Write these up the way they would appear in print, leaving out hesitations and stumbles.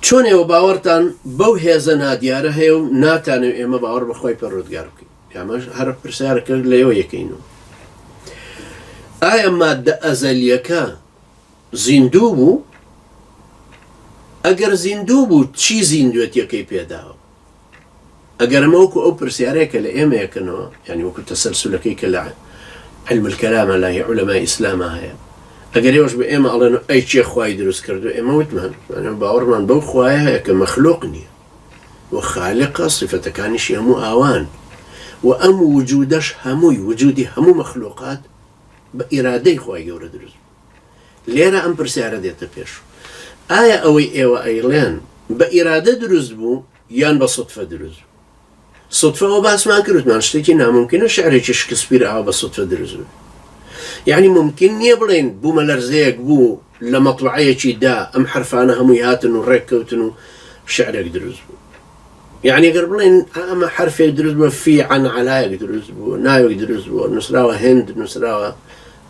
چۆن ئێوە باوەڕتان بەو هێزە نادیارە هەیە و ناتانەوێ ئێمە باوەڕ بە خوای پەروەردگار بکەین؟ ئەمەش هەر پرسیارەکە لە ئێوە یەکەینەوە. ئایا مادە ئەزەلیەکە زیندوو بوو؟ ئەگەر زیندوو بوو چی زیندوێتیەکەی پێداوە؟ ئەگەر ئەمە وەکو ئەو پرسیارەیە کە لە ئێمە یەکەنەوە، یانی وەکو تەسەلسولەکەی کە لە علم الکلامە لای عولەمای ئیسلاما هەیە، ئەگەر ئێوەش بە ئێمە ئەڵێن ئەی کێ خوای دروست کردو، ئێمە وتمان باوەڕمان بەو خوایە هەیە کە مەخلوق نییە و خالقە، سیفەتەکانیشی هەموو ئاوان و ئەم وجودەش هەمووی وجودی هەموو مەخلوقات بە ئیرادەی خوای گەورە دروست بوو. لێرە ئەم پرسیارە دێتە پێش، ئایا ئەوەی ئێوە ئەیڵێن بە ئیرادە دروست بوو یان بە سوتفە دروست بوو؟ سوتفە ئەوە باسمان کرد وتمان شتێکی نامومکینە شعرێکی شکسپیر ئاوا بە سوتفە دروست ببێ. یەعنی مومکین نییە بڵێین بوومەلەرزەیەک بوو لە مەتڵەعەیەکی دا ئەم حەرفانە هەمووی هاتن و ڕێک کەوتن و شعرێک دروست بوو. یەعنی گەر بڵێین ئەمە حەرفێک دروست بووە فی عەن عەلایەک دروست بووە ناوێک دروست بووە نووسراوە هند نووسراوە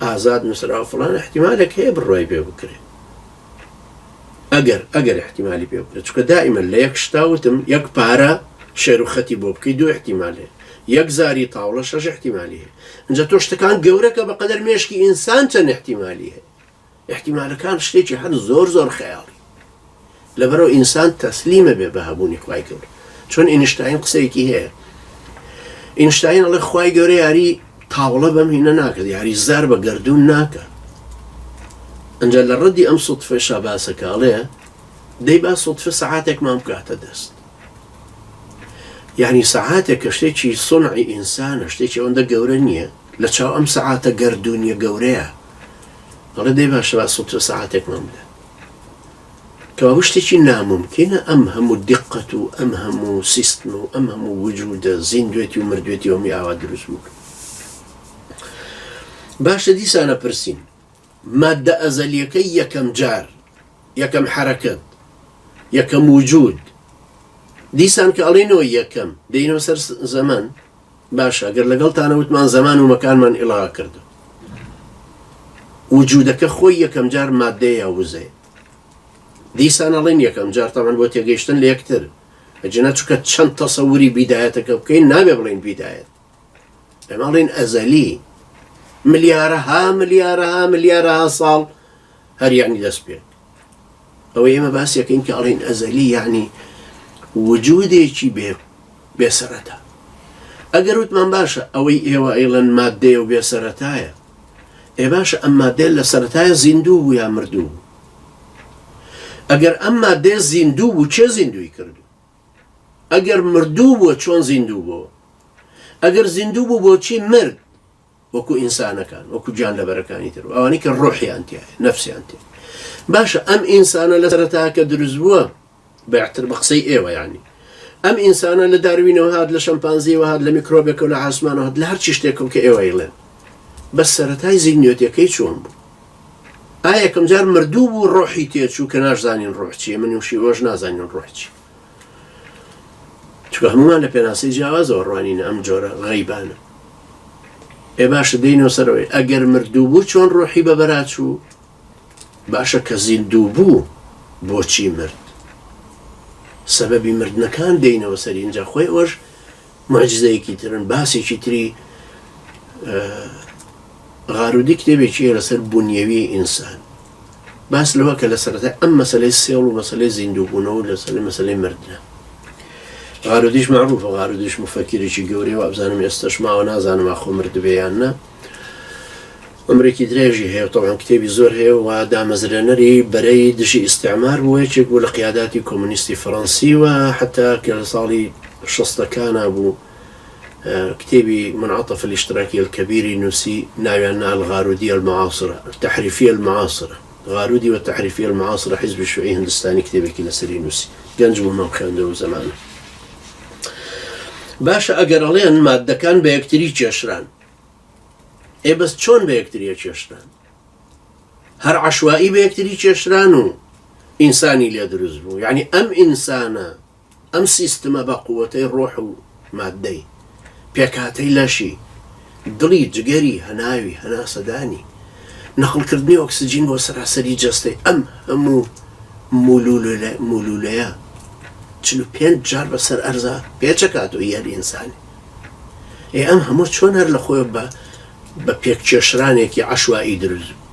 ئازاد نووسراوە فڵان احتیمالێک هەیە بڕوای پێ بکرێت ئەگەر ئەگەر احتیمالی پێ بکرێت چونکە دائیمەن لە یەک شتا وتم یەک پارە شێر و خەتی بۆ بکەی دوو احتیمال هەیە یەک زاری تاوڵە شەش احتیمالی هەیە ئینجا تۆ شتەکان گەورەکە بەقەدەر مێشکی ئینسان چەند احتیمالی هەیە ئیحتیمالەکان شتێکی هەر زۆر زۆر خەیاڵی. لەبەرئەوە ئینسان تەسلیمە بێ بە هەبوونی خوای گەورە. چۆن ئینشتاین قسەیەکی هەیە. ئینشتاین ئەڵێ خوای گەورە یاری تاوڵە بەم هینە ناکرد یاری زار بە گەردوون ناکە. ئەنجا لە ڕەدی ئەم سوتفەشا باسەکە ئەڵێ دەی با سوتفە سەعاتێکمان بکاتە دەست. یعنی سەعاتێک کە شتێکی سونعی ئینسانە شتێکی ئەوەندە گەورە نییە لە چاو ئەم سەعاتە گەردوونیە گەورەیە ئەڵێ دەی باشە با سوترە سەعاتێکمان بدە. کەوابوو شتێکی نامومکینە ئەم هەموو دیقەت و ئەم هەموو سیستم و ئەم هەموو وجودە زیندوێتی و مردوێتی و هەمووی ئاوا دروست بوو. باشە دیسانە پرسین مادە ئەزەلیەکەی یەکەم جار یەکەم حەرەکەت یەکەم وجود دیسان کە ئەڵێنەوە یەکەم دێینەوە سەر زەمەن باشە گەر لەگەڵتانە وتمان زەمان و مەکانمان ئیڵغا کردو وجودەکە خۆی یەکەم جار مادەیە یا وزەیە دیسان ئەڵێن یەکەم جار تەمان بۆ تێگەیشتن لە یەکتر ئەجنا چونکە چەند تەسەوری بیدایەتەکە بکەین نابێ بڵێن بیدایەت ئێمە ئەڵێن ئەزەلی ملیارەها ملیارەها ملیارەها ساڵ هەر یعنی دەست پێ ئەوەی ئێمە باسی ئەکەین کە ئەڵێین ئەزەلی یەعنی وجودێکی بێ بێ سەرەتا. ئەگەر وتمان باشە ئەوەی ئێوە ئەیڵێن ماددەیە و بێ سەرەتایە، ئێ باشە ئەم ماددەیە لە سەرەتایە زیندوو بوو یا مردوو بوو؟ ئەگەر ئەم ماددەیە زیندوو بوو کێ زیندووی کردوو؟ ئەگەر مردوو بووە چۆن زیندوو بۆوە؟ ئەگەر زیندوو بوو بۆچی مرد؟ وەکو ئینسانەکان وەکو گیانلەبەرەکانی تر و ئەوانەی کە ڕۆحیان تیایە نەفسیان تیایە باشە ئەم ئینسانە لە سەرەتا کە دروست بووە بەتر بە قسەی ئێوە یانی ئەم ئینسانە لە داروینەوە هات لە شەمپانزیەوە هات لە میکرۆبێکەوە لە ئاسمانەوە هات لە هەرچی شتێکەوە کە ئێوە ئەیڵێن بەس سەرەتای زیندوێتیەکەی چۆن بوو ئایا یەکەم جار مردوو بوو ڕۆحی تێچوو کە ناشزانین ڕۆح چییە من وشی ئێوەش نازانین ڕۆح چییە چونکە هەموومان لە پێناسەی جیاوازەوە ڕوانینە ئەم جۆرە غەیبانە. ئێ باشە دێینەوە سەرەوەی ئەگەر مردوو بوو چۆن ڕۆحی بە بەرا چوو؟ باشە کە زیندوو بوو بۆچی مرد؟ سەبەبی مردنەکان دێینەوە سەری ئینجا خۆی ئەوەش معجزەیەکی ترن باسێکی تری غارودی کتێبێکی هەیە لەسەر بونیەوی ئینسان باس لەوە کە لە سەرەتای ئەم مەسەلەی سێڵ و مەسەلەی زیندووبوونەوە و لەسەر مەسەلەی مردنە غارودیش مەعروفە غارودیش مفەکیرێکی گەورەیە و ئەبزانم ئێستەش ماوە نازانم ئاخۆ مردبێ یان نا عمرێکی درێژی هەیە و تەبعەن کتێبی زۆر هەیە و دامەزرێنەری بەرەی دژی ئیستعمار بوو یەکێک بوو لە قیاداتی کۆمۆنیستی فەڕەنسی و حتا کە لە ساڵی شەستەکانا بوو کتێبی منعطف الاشتراکی الکبیری نووسی ناویان نا الغارودیە المعاصرە التحریفیە المعاصرە غارودی و التحریفیە المعاصرە حزب شیوعی هندستانی کتێبێکی لەسەری نووسی گەنج بووم ئەم خوێندەوە زەمانە باشە ئەگەر ئەڵێن مادەکان بە یەکتری کێشران ئێ بەس چۆن بە یەکتری کێشران هەر عشوایی بە یەکتری کێشران و ئینسانی لێ دروست بوو یعنی ئەم ئینسانە ئەم سیستمە بە قوەتەی ڕۆح و ماددەی، پێکهاتەی لەشی، دڵی، جگەری، هەناوی، هەناسەدانی، نەقڵکردنی ئۆکسجین بۆ سەراسەری جەستەی، ئەم هەموو. مولولەیە 45 جار بەسەر ئەرزا پێچەکاتەوە هی هەر ئینسانێ. ئێ ئەم هەموو چۆن هەر لە خۆی بە بە پێککێشرانێکی عەشوائی دروست بوو؟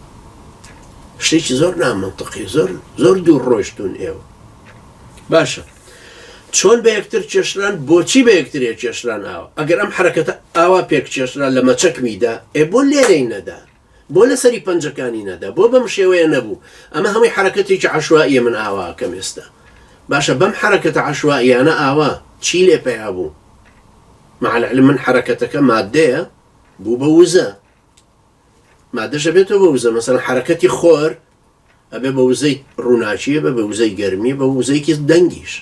شتێکی زۆر نامەنتقی، زۆر زۆر دوور ڕۆیشتوون ئێوە. باشە چۆن بە یەکتر کێشران بۆچی بە یەکتر کێشران ئاوا ئەگەر ئەم حرەکەتە ئاوا پێک کێشرا لە مەچەکمیدا ئێ بۆ لێرەی نەدا بۆ لەسەری پەنجەکانی نەدا بۆ بەم شێوەیە نەبوو ئەمە هەمووی حرەکەتێکی عشوائیە من ئاواکەم ئێستا باشە بەم حرەکەتە عشوائیانە ئاوا چی لێ پەیا بوو مع العلم من حرەکەتەکە مادەیە بوو بە وزە مادەش ئەبێتەوە بە وزە مەسەلەن حەرەکەتی خۆر ئەبێ بە وزەی ڕووناکی بە بە وزەی گەرمی بە وزەیەکی دەنگیش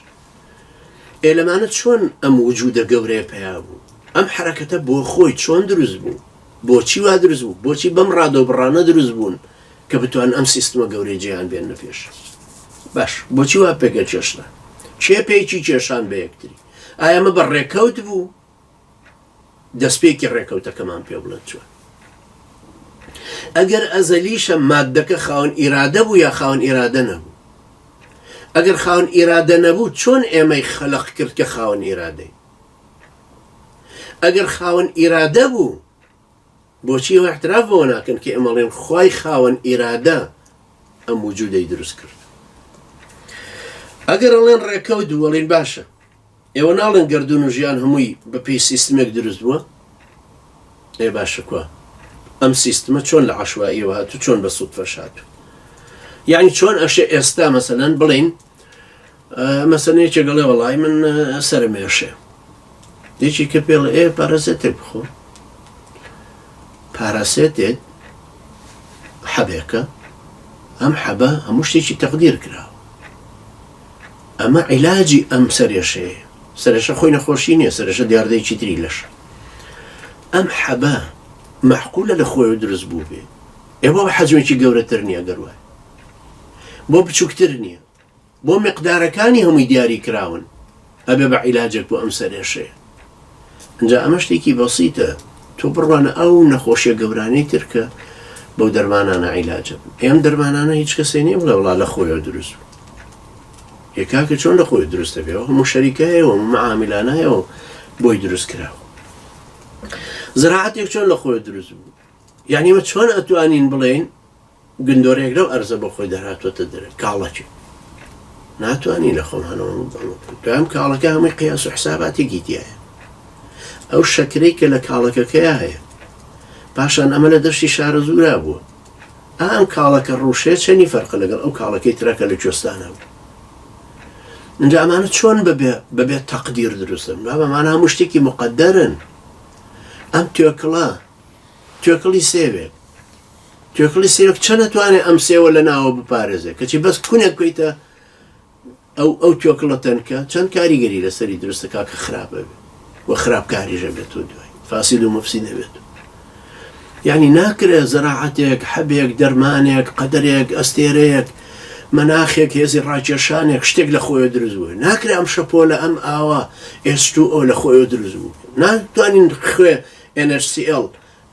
ئێ لەمانە چۆن ئەم وجودە گەورەیە پەیا بوو ئەم حرەکەتە بۆ خۆی چۆن دروست بوو بۆچی وا دروست بوو بۆچی بەم ڕادە و بڕانە دروست بوون کە بتوان ئەم سیستمە گەورەی جیهان بێنە پێش باش بۆچی وا پێگە کێشرا کێ پێکی کێشان بە یەکتری ئایا ئەمە بە ڕێکەوت بوو دەستپێکی ڕێکەوتەکەمان پێ بڵێن چۆن ئەگەر ئەزەلیشە مادەکە خاوەن ئیرادە بوو یا خاوەن ئیرادە نەبوو ئەگەر خاوەن ئیرادە نەبوو چۆن ئێمەی خەلق کرد کە خاوەن ئیرادەی ئەگەر خاوەن ئیرادە بوو بۆچی ئێوە اعتراف بەوە ناکەن کە ئێمە ئەڵێن خوای خاوەن ئیرادە ئەم وجودەی دروست کرد ئەگەر ئەڵێن ڕێکەوت و ئەڵێن باشە ئێوە ناڵێن گردون و ژیان هەمووی بە پێی سیستمێک دروست بووە ئێ باشە کوا ئەم سیستمە چۆن لە عشوائیەوە هاتوو چۆن بە سوودفەش هاتوو یعنی چۆن ئەشێ ئێستا مەسەلەن بڵین مەسەلەن یەکێک ئەڵێ وەڵای من سەرم ئێشێ یەکی کە پێڵێ ئێ پاراسێتێک بخۆ پاراسێتێک حەبێکە ئەم حەبە هەموو شتێکی تەقدیر کراوە ئەمە عیلاجی ئەم سەرێشەیە سەرێشە خۆی نەخۆشی نییە سەرێشە دیاردەیەکی تری لەشە ئەم حەبە مەعقولە لە خۆی دروست بوو بێ ئێ بۆ حەجمێکی گەورەتر نییە گەروای بۆ بچووکتر نییە بۆ میقدارەکانی هەمووی دیاری کراون ئەبێ بە عیلاجێک بۆ ئەم سەرئێشەیە ئینجا ئەمە شتێکی بەسیتە تۆ بڕوانە ئەو نەخۆشیە گەورانەی تر کە بەو دەرمانانە عیلاجە بن ئێم دەرمانانە هیچ کەسێ نییە بڵێ وڵا لە خۆیەوە دروست بوو ئێ کاکە چۆن لە خۆی دروست دەبێ هەموو شەریکە هەیە و معامیلانە هەیە و بۆی دروست کراوە زراعەتێک چۆن لە خۆی دروست بوو یعنی ئمە چۆن ئەتوانین بڵێین گندۆرەیەک لەو ئەرزە بۆ خۆی دەرهاتووەتە دەرێ، کاڵەکێ. ناتوانین لە خۆمانەوە دوام کاڵەکە هەمووی قیاس و حساباتێکی تایە. ئەو شەکرەی کە لە کاڵەکەکەیا هەیە. پاشان ئەمە لە دەشتی شارەزوورا بووە. ئەم کاڵەکە ڕوشەیە چەنی فەرقە لەگەڵ ئەو کاڵەکەی ترا کە لە کوێستانە بوو. اینجا ئەمانە چۆن بەبێ بەبێ تەقدیر دروستن؟ بابا ئەمانە هەموو شتێکی مقەدەرن. ئەم توێکڵە توێکڵی سێوێک توێکڵی سێوێک چەند ئەتوانێ ئەم سێوە لە ناوە بپارێزێ کەچی بەس کونێک بکەیتە ئەو ئەو توێکڵە تەنکە چەند کاریگەری لەسەری دروستەکە کە خراپ بێت و خراپکاریژە بێت و دوای فاسد و مفسید دەبێت یعنی ناکرێ زەراعەتێک حەبێک دەرمانێک قەدەرێک ئەستێرەیەک مەناخێک هێزی ڕاکێشانێک شتێک لە خۆی دروست بوو ناکرێ ئەم شەپۆلە ئەم ئاوا ئێستو ئەو لە خۆی دروست بوو ناتوانین خوێ NHCL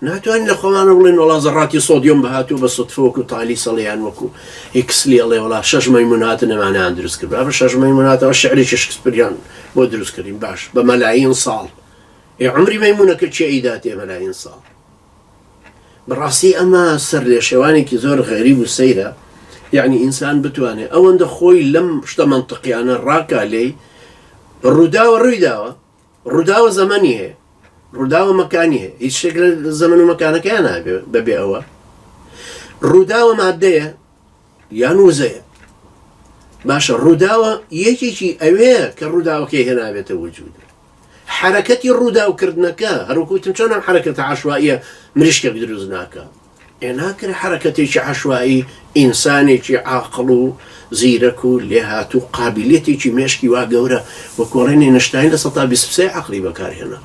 ناتوانین لە خۆمانەوە بڵێین وەڵا زەڕاتی سۆدیۆم بهاتووە بە سوتفە وەکو تالی سەڵێ یان وەکو هیکسلی ئەڵێ وەڵا شەش مەیمون هاتن ئەمانەیان دروست کرد بابە شەش مەیمون هاتەوە شعرێکی شکسپریان بۆ دروست کردین باش بە مەلاین ساڵ ئێ عمری مەیمونەکە کێ ئەیداتێ مەلاین ساڵ بەڕاستی ئەمە سەر لێشێوانێکی زۆر غەریب و سەیرە یعنی ئینسان بتوانێت ئەوەندە خۆی لەم شتە مەنتقیانە ڕاکا لێی ڕووداوە ڕووی داوە ڕووداوە زەمەنی هەیە ڕووداوە مەکانی هەیە هیچ شتێک لە زەمەن و مەکانەکەیان نابێ بەبێ ئەوە ڕووداوە مادەیە یان وزەیە باشە ڕووداوە یەکێکی ئەوێ کە ڕووداوەکەی هێنابێتە وجود حرەکەتی ڕووداوکردنەکە هەروکوتم چۆن ئەم حرەکەتە عشوائیە مریشکێک دروست ناکە ئێ ناکرێ حەرەکەتێکی عەشوائی ئینسانێکی عاقڵ و زیرەک و لێهاتوو و قابیلیەتێکی مێشکی وا گەورە وەکو ئەڵێن ئینشتاین 23% عەقڵی بەکار هێنا.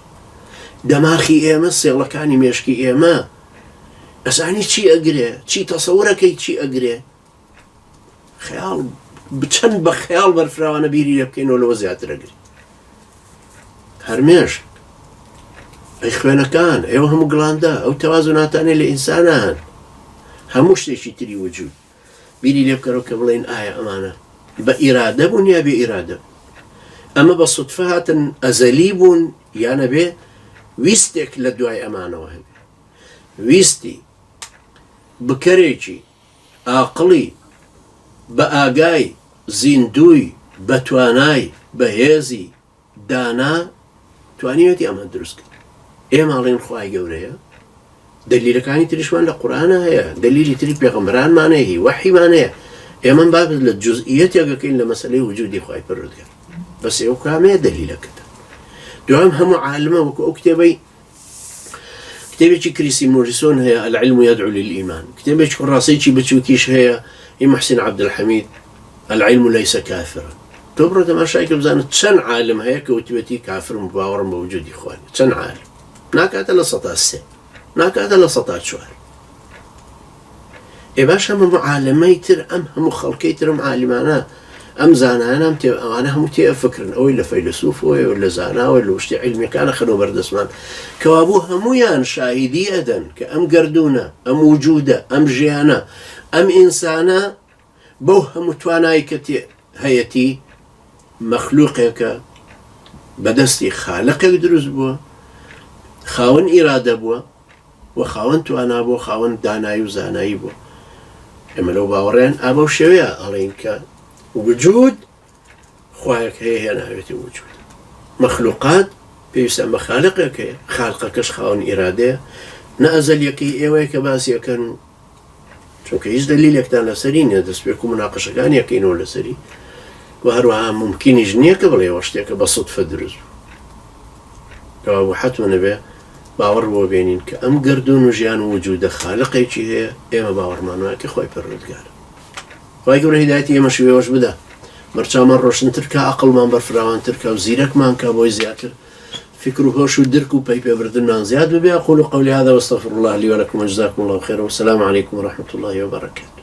دەماخی ئێمە سێڵەکانی مێشکی ئێمە ئەزانی چی ئەگرێ چی تەسەورەکەی چی ئەگرێ خەیاڵ بچەند بە خەیاڵ بەرفراوانە بیری لێ بکەینەوە لەوە زیاتر ئەگرێ هەرمێش ئەی خوێنەکان ئێوە هەموو گڵاندە ئەو تەوازناتانەی لە ئینسانە هەن هەموو شتێکی تری وجود بیری لێ بکەرەوە کە بڵێن ئایا ئەمانە بە ئیرادە بوون یا بێ ئیرادە بوون؟ ئەمە بە سوتفە هاتن ئەزەلی بوون یان ئەبێ ویستێک لە دوای ئەمانەوە هەبێ؟ ویستی بکەرێکی ئاقڵی بە ئاگای زیندووی بە توانای بەهێزی دانا توانیوێتی ئەمە دروست کرد ئێمە ئەڵێن خوای گەورەیە دەلیلەکانی تریشمان لە قورئانا هەیە دەلیلی تری پێغەمبەرانمان هەیە هی وەحیمان هەیە ئێمە باب لە جزئیەتێکەکەین لە مەسەلەی وجودی خوای پەروەردگار بەس ئێوە کامەیە دەلیلەکەتە دوام هەموو عالمە وەکو ئەو کتێبەی کتێبێکی کریسی مۆریسۆن هەیە العلم يدعو للإيمان کتێبێکی خڕاسەیەکی بچووکیش هەیە هی محسن عبدالحمید العلم ليس كافرا تۆ بڕۆ تەماشای کە بزانە چەند عالم هەیە کە وتوێتی کافرم باوەڕم بە وجودی خوا نیە چەند عالم ناکاتە 3% ناکاتە 4% ئێ باش هەموو عالەمەی تر ئەم هەموو خەڵکەی ترم عالمانە ئەم زانایانە ئەم تێ ئەوانە هەموو تێ ئەفکرن ئەوەی لە فەیلەسوفەوەیە و لە زاناوە لە شتی عیلمیەکانە خەنەوە بەردەستمان کەوابوو هەمویان شاهیدی ئەدەن کە ئەم گەردوونە ئەم وجودە ئەم ژیانە ئەم ئینسانە بەو هەموو توانایی کە تێ هەیەتی مەخلوقێکە بەدەستی خالقێک دروست بووە خاوەن ئیرادە بووە و خاوەن توانا بووە، خاوەن دانایی و زانایی بووە. ئێمە لەو باوەڕێن ئا بەو شێوەیە ئەڵێین کە وجود خوایەک هەیە هێناوێتی وجود. مەخلوقات پێویستە بە خالقێک هەیە، خالقەکەش خاوەن ئیرادەیە، نە ئەزەلیەکەی ئێوەیە کە باسی ئەکەن و چونکە هیچ دەلیلێکتان لەسەری نییە دەستپێک و مناقەشەکان یەکەینەوە لەسەری و هەروەها ممکنیش نییە کە بڵێ ئەوە شتێکە بە سودفە دروست بوو کەوابوو حەتمە نەبێ باوەڕ بۆ بێنین کە ئەم گەردوون و ژیان و وجودە خالقێکی هەیە ئێمە باوەڕمان وایە کە خوای پەروەردگارە خوای گەورە هیدایەتی ئێمەش و ئێوەش بدا بەرچاومان ڕۆشنتر کا ئەقڵمان بەرفراوانتر کا و زیرەکمان کا بۆی زیاتر فکر و هۆش و درک و پەی پێبردنمان زیاد ببێ أقول قولي هذا واستغفر الله لي ولكم وجزاكم الله خيرا والسلام عليكم ورحمة الله وبركاته.